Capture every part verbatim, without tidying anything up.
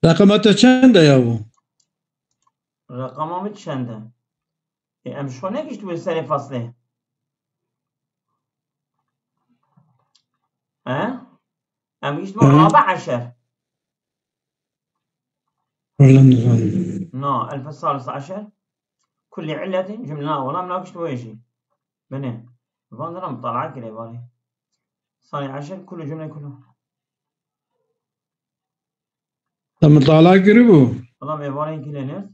Reqema te çend e ya bo? Reqema min çend e? Ê, em ji xwe negihiştibûn serê feslê. He? Em gihiştibûn Hı. Rabi eşer. Wala nizanim. Na, elf salis eşer. Kulli illetin cümle. Na, wala em nagihiştibûn wê jî. Binê. Van dina mutala'a kirê varê. Sani eşer, kullu cümle, kullu. Te mutala kiribû? Wala em ê varê kirê ne.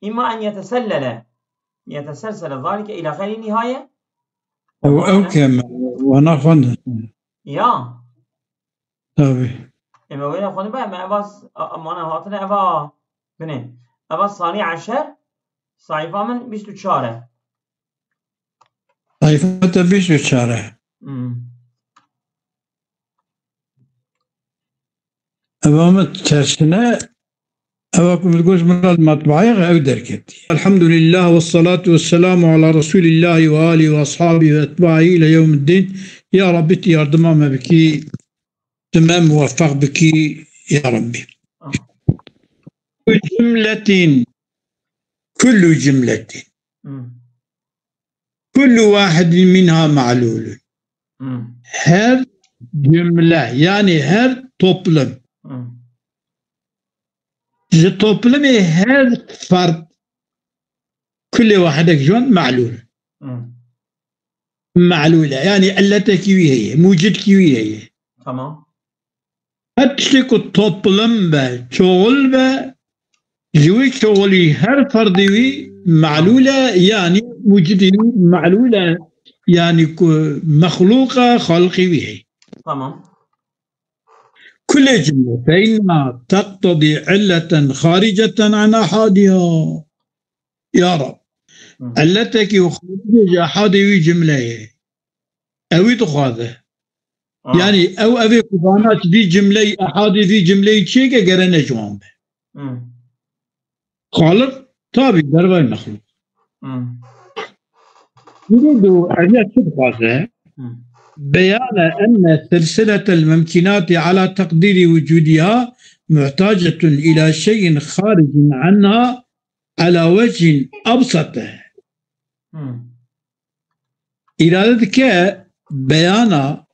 İmma en yetesellele. Yeteselsele zalike ila xeyri nihaye. Ew, ew ke me, wana xwendin. Ya. Tabii. Ê me wêne xwendin be, me eva s-, a, a, mana hatine eva, binê. Eva sani eşer, sayfa min bîst û çar e. Sayfa te bîst û çar e. Hmm. Eva min tersine, eva ku min goş min re matbaayê ew derketî. Elhamdülillah ve salatu ve selamu ala Resulillah ve alihi ve ashabihi ve etbahi ile yevmiddin. Ya Rabbi, tu yardima me bikî, tu me muweffaq bikî, ya Rabbi. Kullu cümletin, kullu cümletin. Hmm. Kullu wahidin minha ma'lulun. Hmm. Her cümle, yani her toplum. Hmm. Ji toplumê her ferd, kulê wahidek ji wan ma'lul. Hmm. Ma'lule, yani illetekî wî heye, mucidkî wî heye. Tamam. Her tiştê ku toplum be, çoğul be, ji wî çoğulî her ferdî wî ma'lul e, yanî mucidî wî ma'lul e, yanî ku mexlûq e, xaliqî wî heye. Tamam. Kulê cumle fe inna teqtedî illeten xariceten an ahadiha. Ya Rab. Hı. Illetekî û xaricê ji ehadê wî cumleyê. Ewî dixwaze. Ah. Yanî ew evê ku vana vî cimleyî, ehadê vî cimleyî çêke gere ne ji wan be. Hmm. Xaliq tabî dervay mexlûq. Hmm. Yuridu, ev ya çi dixwaze? Hmm. Beyane enne silsiletel mumkinati ala teqdîrî wucudiha muhtacetun ila şeyin xaricin anha ala wechin absate. Hmm. Îrade dike beyana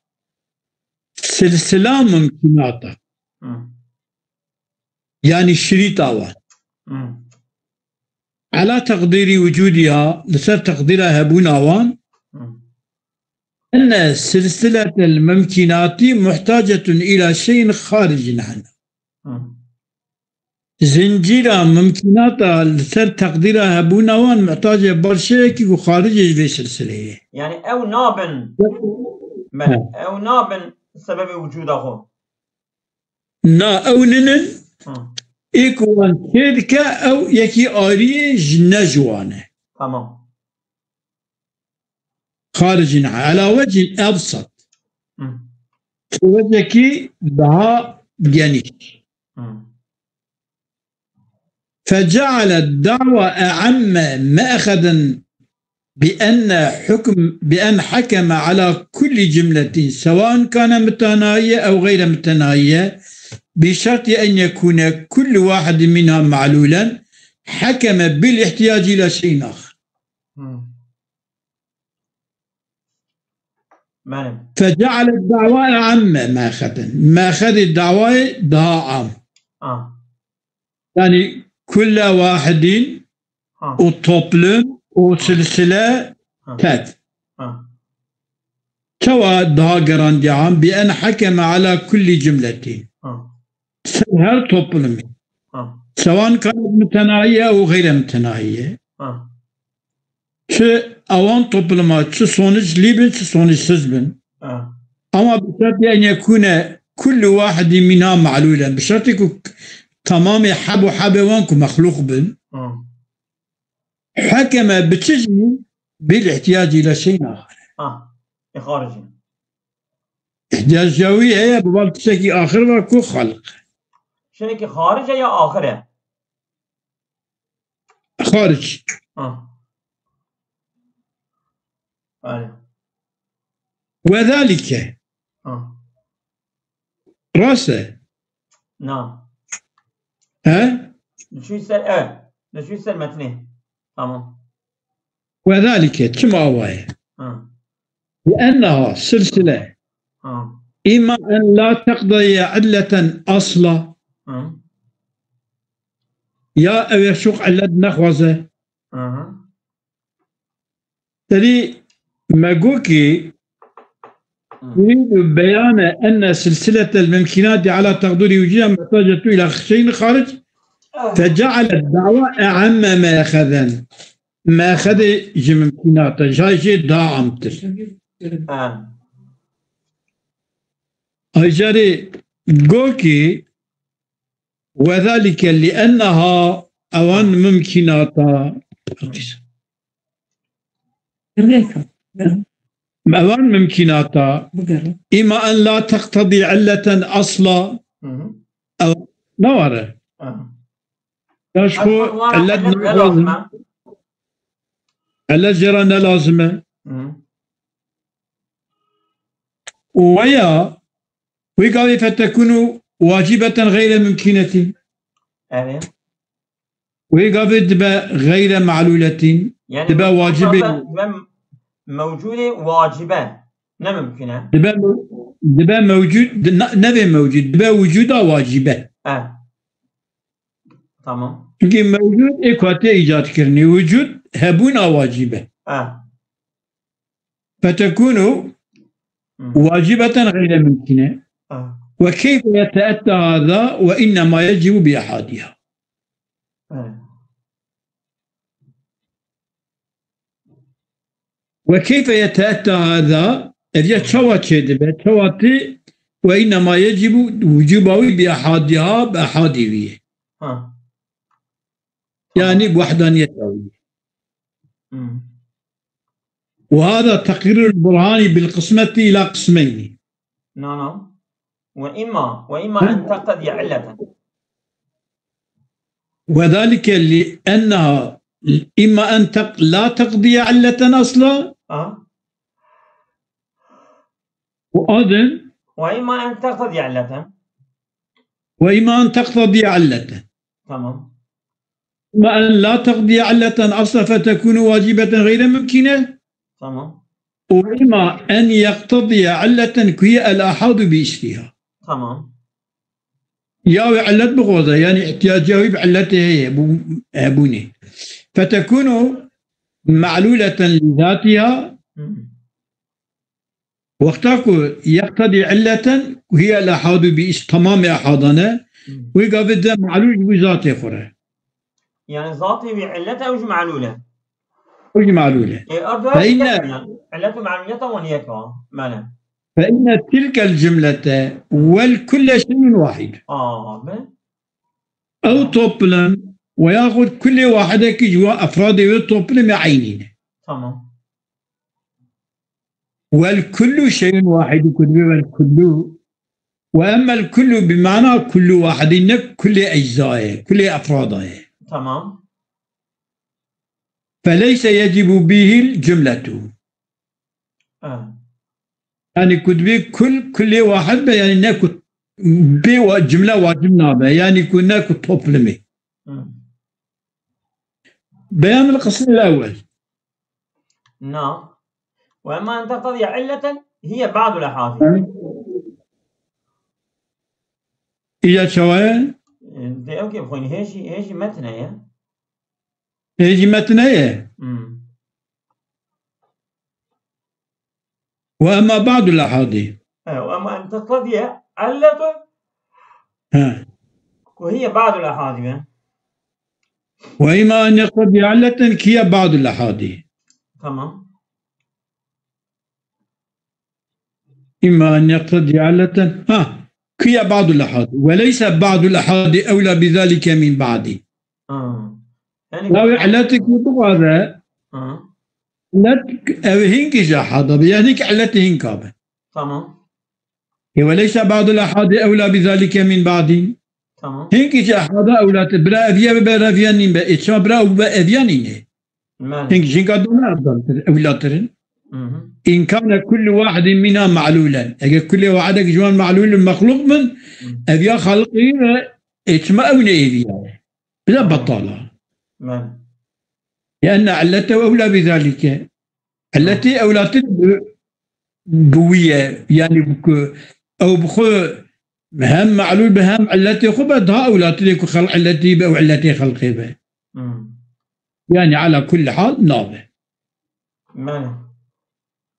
silsila mumkînata. Hmm. Yanî şirîta wan. Hmm. Ela teqdîrî wucûdiha, li ser teqdîra hebûna wan. Hmm. Enne silsiletel mumkînatî muhtacetun îla şeyin xaricin anha. Hmm. Zincîra mimkînata li ser teqdîra hebûna wan mihtacê bar şeyekî ku xaricê ji vê silsileyê. Yani ew nabin. Belê, ha, ew nabin sebebê wicûda xwe. Na, ew ninin, ha, ê ku wan çê dike, ew yekî ariyê ji ne ji wan e. Tamam. Xaricîn ala wecîn ebsat. Hmm. Wecekî daha geniş. Hmm. فجعل الدعوى أعم مأخذا بأن حكم، بأن حكم على كل جملة سواء كان متناهية أو غير متناهية، بشرط أن يكون كل واحد منها معلولا، حكم بالاحتياج إلى شيء آخر. Hmm. Benim. فجعل الدعوى أعم مأخذا. Mexedê dawayê daha am. Ah. Yani kulle wahidin, ha, û toplum û silsile, ha, tet. Ha. Çawa daha gerandiye am? بأن حكم على كل جملة. Ha. Ser her toplumê. Ha. سواء كانت متناهية أو غير متناهية. Ha. Çi ewan topluma, çi sonuc lî bin, çi sonuçsiz bin. Ha. Ama bi şertî en yekûne kullu wahidî minha ma'lûlen. Bi şertî ku tamamê heb û hebê wan ku mexlûq bin. Ha. Hekeme bi çi jî bil ihtiyac ile şeyin axir. Ha. Ê xaricî. Îhtiyacê wî heye, bi wan tiştekî axir ve ku xaliq. Şinekî xaric e ya axir e? Xaric. Ha. Belê. Wedalike. Ha. Rast e. Na. He? Diçû ser, evet. Diçû ser metnê. Tamam. Ve zalike, çima awa ye? Ha. Li enneha silsile. Ha. Îma en la teqdiye illeten asla. Ha. Ya ew ê şûq illet nexwaze. Aha. Terî me got kî Hmm. يريد بيان أن سلسلة الممكنات على تقدير وجودها محتاجة إلى شيء خارج، فجعل الدعوة أعم مأخذا. Mexedê ji mimkînata, jay jê daha amtir. Ha. Aycarê got kî, وذلك لأنها, ewan mimkînata. Rêka. Ewan mimkînata. Bigere. إما أن لا تقتضي علة أصلا. Hı hı. Ew, ne ware? Aha. Ya ji xwe Aslında illet illet ne ne lazim? lazim e? Illet jê re ne lazim e? Hı. Û weya, wê gavê fetekûnû wacîbeten xeyre mimkînetî. Evet. Wê gavê dibe xeyre me'lûletîn, Yani dibe wacibê. Dibe, dibe mewcûdê wacibe. Ne mimkün e? Dibe, dibe mewcûd, di-, ne-, nevê mewcûd, dibe wicûda wacîbe. E. Tamam. Çünkü mewcûd ê ku hatiye îcad kirinê, wicûd hebûna wacîbe. E. Fetekûnû Hmm. wacibeten xeyre mimkîn e. E. Ve keyfe yeteetta hâzâ ve innema yecibu bi ehadiha. E. Ve keyfe yeteetta hâzâ, ev ya çawa çêdibe, çawa tê, ve innema yecibu wucuba wî bi ehadiha, bi ehadî wî ye. Ha. Yani bi wahdaniyeta wî ye. Hmm. Ve hâzâ teqrîrul burhani bil qismeti ila qismeyni. No, no. Ve imma, ve imma en teqtediye illeten. Ve zalike li enneha imma en teq-, la teqdiye illeten asla. Aha. Ve adin. Ve imma en teqtediye illeten. Ve imma en teqtediye illeten. Tamam. Ve en la teqdiye illeten asla fetekûnû wacibeten xeyre mimkîne. Tamam. Ve imma en yeqtediye illeten ku hiye el ahadu bi isliha. Tamam. Ya wê illet bixwaze, yani ihtiyaciya wî bi illetê heye, bu hebûnê. Fetekûnû me'lûleten li zatiha. Hı. Wexta ku yeqtedî illeten ku hiye el ahadu bi is-, tamamê ahadan e, Hmm. wê gavê de me'lûl ji bo zatê xwe re. Yani zatê wî illet ew jî me'lûl e. Ew jî me'lûl e. E, ev Fe inne yek e. İllet û me'lûliyeta wan yek e. Mele. Fe inne tilkel cumlete vel kulle şeyin wahid. Aa, be. Ew toplum ve yaxud kulê wahidekî ji wan efradê wê toplimê eynî ne. Tamam. Vel kullu şeyun wahid, ku dibê vel kullu. Ve emmel kullu bi mana kullu wahidî, ne kulê ecza ye, kulê efrada ye. Tamam. Feleyse yecibu bihil cumletu. Ha. Yani ku dibê kul, kulê wahid be, yani ne ku bê wa-, cumle wacib nabe, yani ku ne ku toplimê. Hı. Beyan el qism el ewwel. Na. Ve emma en teqtediye illeten hiye ba'dul ehadî. Îca çawa ye? Dê ew kê bixwînî, hê jî, hê jî metne ye. Hê jî metne ye? Hmm. Ve emma ba'dul ehadî. E, ve emma en teqtediye illetun He. Ku hiye ba'dul ehadî be. Ve îma en yeqtedî illeten ki ye ba'dul ehadî. Tamam. Îma en yeqtedî illeten, ha, ki ye ba'dul ehadî. Ve leyse ba'dul ehadî ewla bi zalike min ba'dî. Ha. Yani Lawê illetekî bixwaze, ha. Illet ev hînkî ji ehada be, yani ki illetê hînka be. Tamam. Ê, ve leysa ba'dul ehadi ewla bi zalike min ba'dî. Tamam. Hinkî ji ehada ewlatir. Bira eviye bibe, eviye nîn be. Ê, çima bira ew bibe, eviye nîn e? Mele. Hinkî ji hinka dona ewlatir, ewlatir in. Hı hı. İn kâne kullu wahidin mina ma'lulen. Eger kulê wahidek ji wan ma'lul in, mexluq bin, Hı. eviya xaliqî ve Ê çima ew neêviyaye? Bila betala. Belê. لأن علته أولى بذلك. Illetê ewlatir bi, bi wî ye. Yani ku ew bi xwe hem me'lûl be hem illetê xwe be daha ewlatirê ku xel-, illetê be ew illetê xelqê be. Hmm. Yani ala kulli hal nabe. Belê.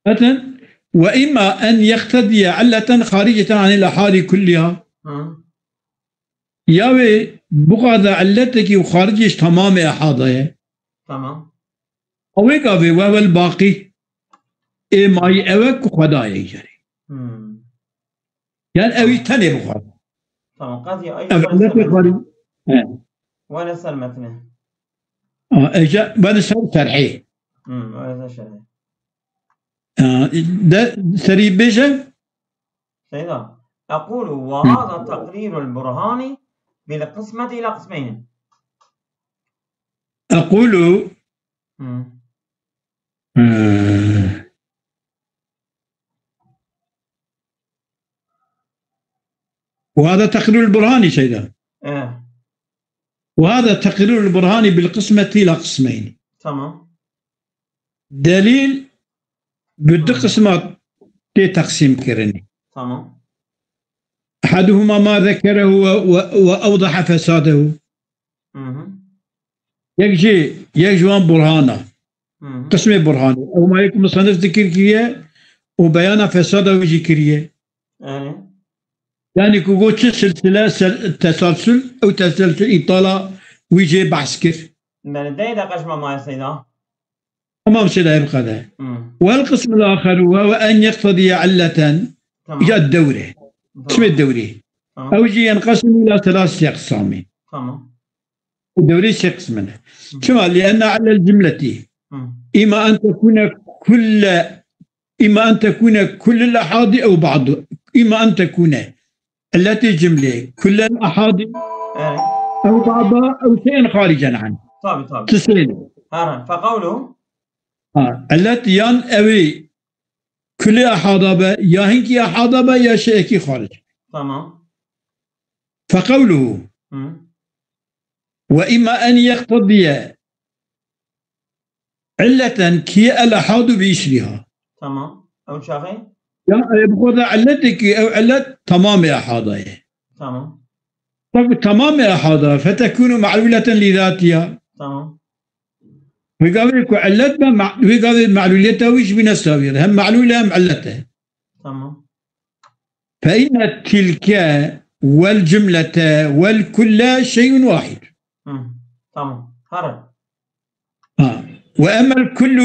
Zaten, وإما أن يقتضي علة خارجة عن الأحاد كلها. Hı. Ya wê bixwaze illetekî û xaricê ji tamamê ehada ye. Tamam. Ew ê gavê وهو الباقي. Ê mayî ew e ku xweda ye îcarê. Hmm. Yani ew î tenê bixwaze. Tamam. Qeziye, ay, Ev wele illetê ser xarî. Metnê. He. Wele ser metnê. Ha, êca, wele ser şerhê. Hmm, wele ser şerhê. Ha, de serî bêje. Seyda. أقول وهذا تقرير البرهان بالقسمة إلى قسمين. أقول. Hmm. Hmm. وهذا تقرير البرهاني سيدنا. Eh. وهذا تقرير البرهاني بالقسمة إلى قسمين. Tamam. Delîl bi du Hı. qisma tê teqsîm kirinê. Tamam. أحدهما ما ذكره و-, و-, وأوضح فساده. Hı hı. Yek jî, yek ji wan burhana. Hı hı. Qismê burhanê. Ew ma yek musannif zikir kiriye û beyana fesada wî jî kiriye. Yani? Yani ku got çi silsile, sel-, tesalsül, ew tesalsül îtala wî jê behs kir. Belê, dey deqe ji me maye Seyda. Tamam, Seyda, ev qede. Hı. والقسم الآخر وهو أن يقتضي علة. Tamam. Ya dewrê. Tamam. Çi dewrê? Tamam. Ew jî ينقسم إلى ثلاثة أقسام. Tamam. Dewrê sê qismin e. Hı. Çima? لأن علة الجملة Hı. إما أن تكون كل، إما أن تكون كل الأحاد أو بعض، إما أن تكون علة الجملة كل الأحاد Evet. أو بعضها أو شيئا خارجا عنه. Tabii, tabii. Tisêne. Her her. فقوله. Ha, illet yan ewî kulê ehada be, ya hinkî ehada be, ya şeyekî xaric. Tamam. فقوله. Hı. وإما أن يقتضي علة كي الأحاد بإشرها. Tamam. Ew çaxê? Ya, e, bi xwe de illetekî, ew illet tamamê ehada ye. Tamam. Tabi tamamê ehada, فتكون معلولة لذاتها. Tamam. Wê gavê ku illet be, ma-, wê gavê me'luliyeta wî ji bîne sawiye. Hem me'lul e, hem illet e. Tamam. فإن تلك والجملة والكل شيء واحد. Hı. Tamam. Her. Ha. وأما الكل،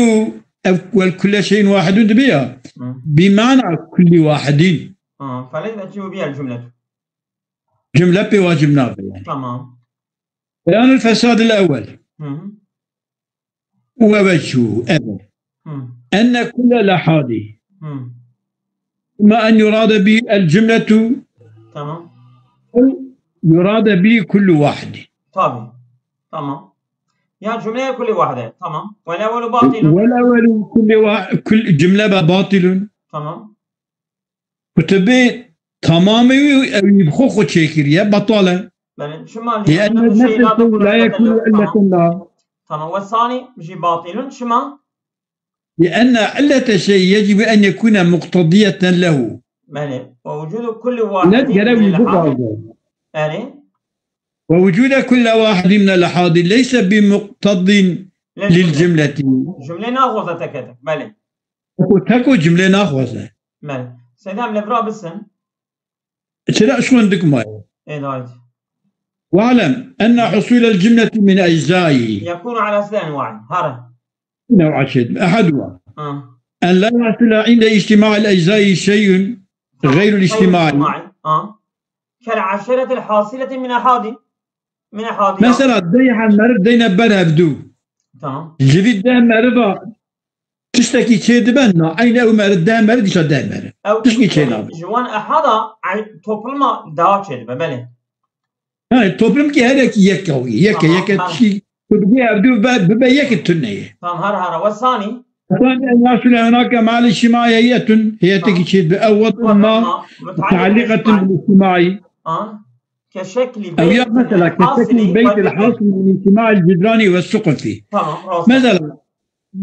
ev والكل شيء واحد dibe ya. Hı. بمعنى كل واحد. Ha. فليس تجب بها الجملة. Cumle pê wacib nabe yani. Tamam. بيان الفساد الأول. Hı hı. ووجهه، ev e. Hı. أن كل الأحاد Hı. إما أن يراد به الجملة Tamam. أو يراد به كل واحد. Tabii. Tamam. Ya cümleye kulli wahde. Tamam. Vel evvelu batilun. والأول كل وا-، كل cümle be batilun. Tamam. Kutubê tamamê wî ew ê bi xwe xwe çêkiriye, betal e. Belê, çima? لأن لأن نفس الشيء لا تكون علة له. Tamam. Tamam. Ve sani jî batilun. Çima? لأن علة الشيء يجب أن يكون مقتضية له. Belê. Ve vucudu kulli wahidin. Illet gerek wî bixwaze. Belê. ووجود كل واحد من الأحاد ليس بمقتض للجملة. Cümle naxwaze teke tek. Belê. Teko, teko cümle naxwaze. Belê. Seyda em levra bisin. Çira şkon dik maye. Ê, dayet. واعلم أن حصول الجملة من أجزائه. يكون على ثلاث أنواع. Hare. نوع شيء. أحدها. Ha. أن لا يحصل عند اجتماع الأجزاء شيء غير الاجتماعي. Ha. كالعشرة الحاصلة من أحادي. Min ehadî ya. Mesela, deh meriv deyne ber hevdû. Tamam. Ji vî deh meriva tiştekî çê dibe, na, eynî ew meriv, deh meriv, dîsa deh meriv. Ew tiştekî çê nabe. Ji wan ehada, ey, topluma daha çê dibe, belê. Yani, toplum ki her yekî yek ew, yek e, tamam, yek e, tamam. Tişkî, tu dibî hevdû bibe, bibe yek e, tune ye. Tamam, her, her, ve sani. Sani, en yasule hunake mal içtimai heyetun, heyetekî çê dibe. Ew wet ma, mutaalliqetun bil içtimai. Ha. كشكل Ew ya بيت mesela الحاصل keşekli beyt والبكر. الحاصل من اجتماع الجدران والسقف. Tamam, rast. Mesela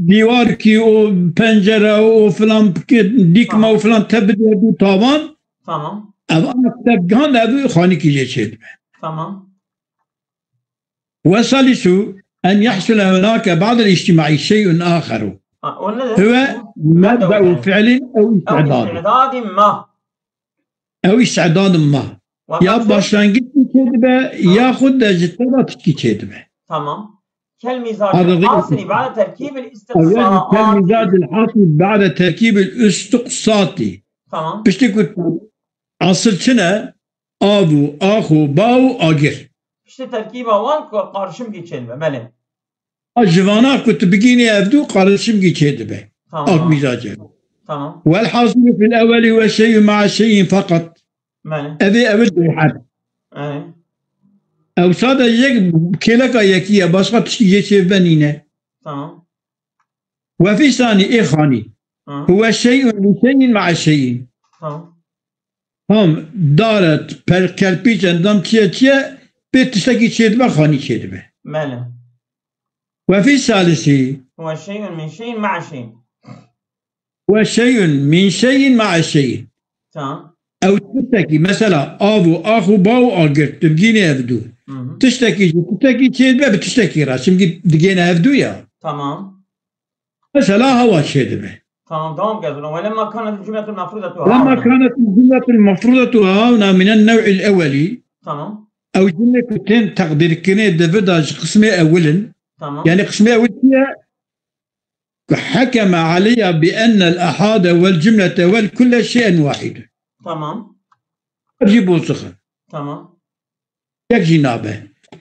diwarki û pencere û filan dikme û filan te bidê du tavan, Tamam, ev ana te gihan ev xanîkî jê çêdibe. tamam. والثالث أن يحصل هناك بعد الاجتماع شيء آخر. Ha, o nedir? هو مبدأ فعل أو Ew استعداد. istidadin ma. أو استعداد ما. Ve Ya mevzu başlangıç mı çêdibe, yaxud de ji te re tişkî çêdibe. Tamam. كالمزاج هذا غير الحاصل بعد تركيب Ew ya الاستقصاءات. كالمزاج الحاصل بعد تركيب الاستقصاء. Tamam. Piştî ku asıl çi ne? Av û ax û ba û agir. İşte terkiba wan ku qarşimkî çêdibe. Belê. A ji vana ku tu bigînî ev du qarşimkî çêdibe. Ak Tamam. mizac e. Tamam. والحاصل في الأول هو شيء مع شيء فقط. Belê. Ev ê ev ê duyher. Ee, Ew sade yek kêleka yekî ye, başqa tiştî yê çêve nîne. Tamam. وفي ثاني ê xanî. Ha, هو شيء لشيء مع شيء. Tamam. Tam daret, per kerpîç, endam çiye çiye, pê tiştekî çêdibe, xanî çêdibe. Belê. وفي الثالث هو شيء من شيء مع شيء. هو شيء من شيء مع شيء. Tamam. Ew tiştekî, mesela av û ax û ba û agir, tu bigînî ev du. Hı hı. Tiştekî ji tiştekî çêdibe bi tiştekî re. Çimkî digêne ev du ya. Tamam. Mesela hewa çêdibe. Tamam, devam gelsin. ولما كانت الجملة المفروضة لما هنا. كانت الجملة المفروضة هنا من النوع الأولي. Tamam. Ew cümle ku tên teqdîrkirinê di vir de ji qismê ewil in. Tamam. Yani qismê ewil çi ye? Ku hekeme aleyha bi ennel ahade vel cümlete vel kulle şeyen wahid. Tamam. Ev jî bozix in. Tamam. Yek jî nabe.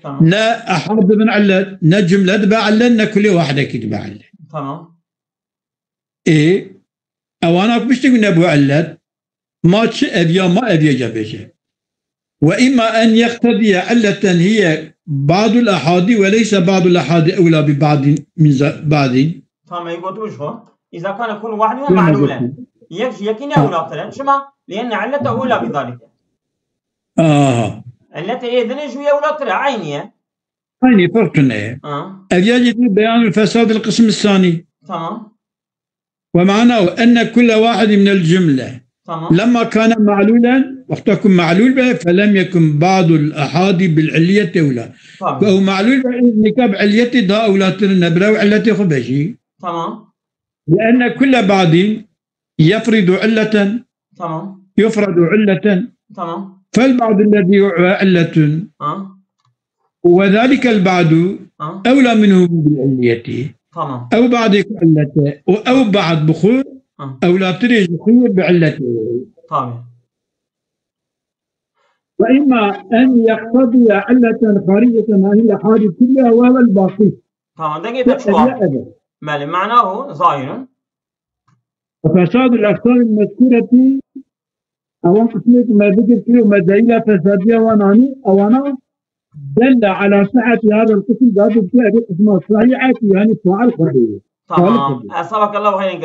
Tamam. Ne ahad dibin illet, ne cümle dibe illet, ne kulê wahidekî dibe illet. Tamam. Ê, ewana ku piştî ku nebû illet, ma çi ev ya ma ev ya ca bêje. وإما أن يقتضي علة هي بعض الأحاد وليس بعض الأحاد أولى ببعض من ز- بعض. Tamam, ey gotiş xo. إذا كان كل واحد Yine معلولا. gotin. Yek ji yekî ne Ha. ewlatir e. Çima? لأن علته أولى بذلك. Aha. Illetê ê dinê ji wî ewlatir e. Eynî ye. Aynı fark tune. Ha. Ev ya jî beyan الفساد القسم الثاني. Tamam. ومعناه أن كل واحد من الجملة Tamam. لما كان معلولا، wexta ku melûl be, فلم يكن بعض الأحاد بالعلية أولى. Ku Tabii. ew melûl be, ê nika bi iliyetê daha ewlatir in, ne bi rew illetê xwe be jî. Tamam. لأن كل بعض يفرض علة، Tamam. يفرض علة، Tamam. فالبعض الذي يعوى علة، Ha. وذلك البعض Ha. أولى منه بالعلية. Tamam. Ew badê ku illet e û ew bad bi xwe Ha. ewlatirê ji xwe bi illetê. Tabii. وإما أن يقتضي علة خارجة عن الأحاد كلها وهو الباقي. Tamam. Dengê te Ev çuwa. ya ev e. Belê, معناه ظاهر. فساد الأقسام المذكورة، ewan qismê ku me zikir kir û me delîla fesadiya wan anî, ewana دل على صحة هذا القسم، dad û ev qisma sahîh e ku yani fail xwedê ye. Tamam. Salik Esabak Allah hayran